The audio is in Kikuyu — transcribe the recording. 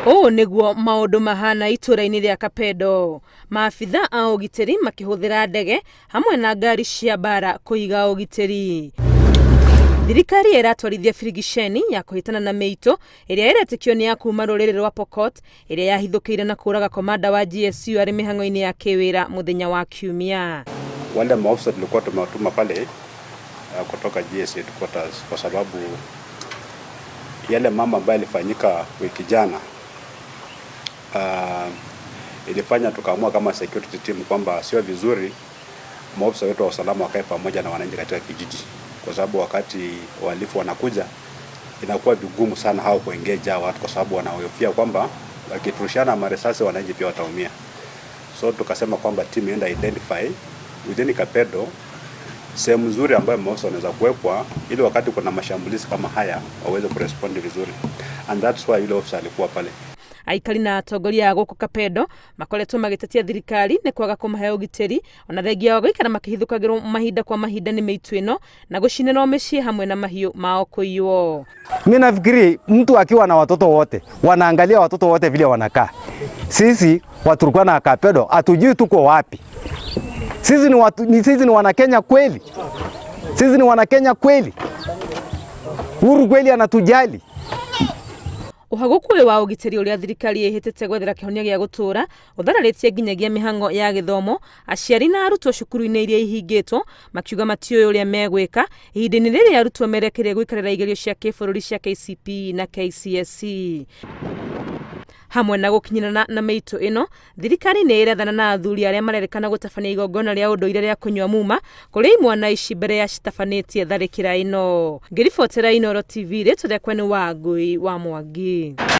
Ũũ nĩguo maũndũ mahana itũra-inĩ rĩa Kapedo. Maabitha a ũgitĩri makĩhũthĩra ndege hamwe na ngari cia mbara kũiga ũgitĩri. Thirikari ĩratwarithia birigiceni ya kũhĩtana na mĩitũ ĩrĩa ĩretĩkio nĩ ya kuma rũrĩrĩ rwa Pokot ĩrĩa yahithũkĩire na kũraga komanda wa GSU arĩ mĩhang'o-inĩ ya kĩwĩra mũthenya wa Kiumia. Wale maofisa tulikuwa tumewatuma pale kutoka GSU headquarters kwa sababu yale mambo ambayo yalifanyika wiki jana ilifanya tukaamua kama security team kwamba sio vizuri maofisa wetu wa usalama wakae pamoja na wananchi katika kijiji, kwa sababu wakati wahalifu wanakuja inakuwa vigumu sana hao kuengage hao watu, kwa sababu wanahofia kwamba wakiturushana marisasi wananchi pia wataumia. So tukasema kwamba team ienda identify within Kapedo sehemu nzuri ambayo maofisa wanaweza kuwekwa ili wakati kuna mashambulizi kama haya waweze kurespond vizuri, and that's why yule officer alikuwa pale. Aikari na atongoria a gũkũ Kapedo makoretwo magĩtetia thirikari nĩ kwaga kũmahe ũgitĩri ona thengia wa gũikara makĩhithũkagĩrwo mahinda kwa mahinda nĩ mĩitũ ĩno na gũcinĩrwo mĩciĩ hamwe na mahiũ mao kũiywo. Mimi nafikiri mtu akiwa na watoto wote wanaangalia watoto wote vile wanakaa. Sisi Waturkana na Kapedo hatujui tuko wapi. Sisi ni watu, ni sisi ni wana Kenya kweli? Sisi ni wana Kenya kweli? Uhuru kweli anatujali? Ũhagũku ũyũ wa ũgitĩri ũrĩa thirikari ĩhĩtĩte gwethera kĩhonia gĩa gũtũũra ũthararĩtie nginyagia mĩhang'o ya gĩthomo, aciari na arutwo cukuru-inĩ iria ihingĩtwo makiuga matiũĩ ũrĩa megwĩka ihinda-inĩ rĩrĩ arutwo merekeire gũikarĩra igerio cia kĩbũrũri cia KCPE na KCSE. Hamwe na gũkinyĩrana na mĩitũ ĩno, thirikari nĩ ĩrethana na athuri arĩa marerĩkana gũtabania igongona rĩa ũndũire rĩa kũnyua muma kũrĩ imwana ici mbere ya citabanĩtie tharĩkĩra ĩno. Ngĩribotera Inooro TV, rĩtwa rĩakwa nĩ Wangui wa Mwangi.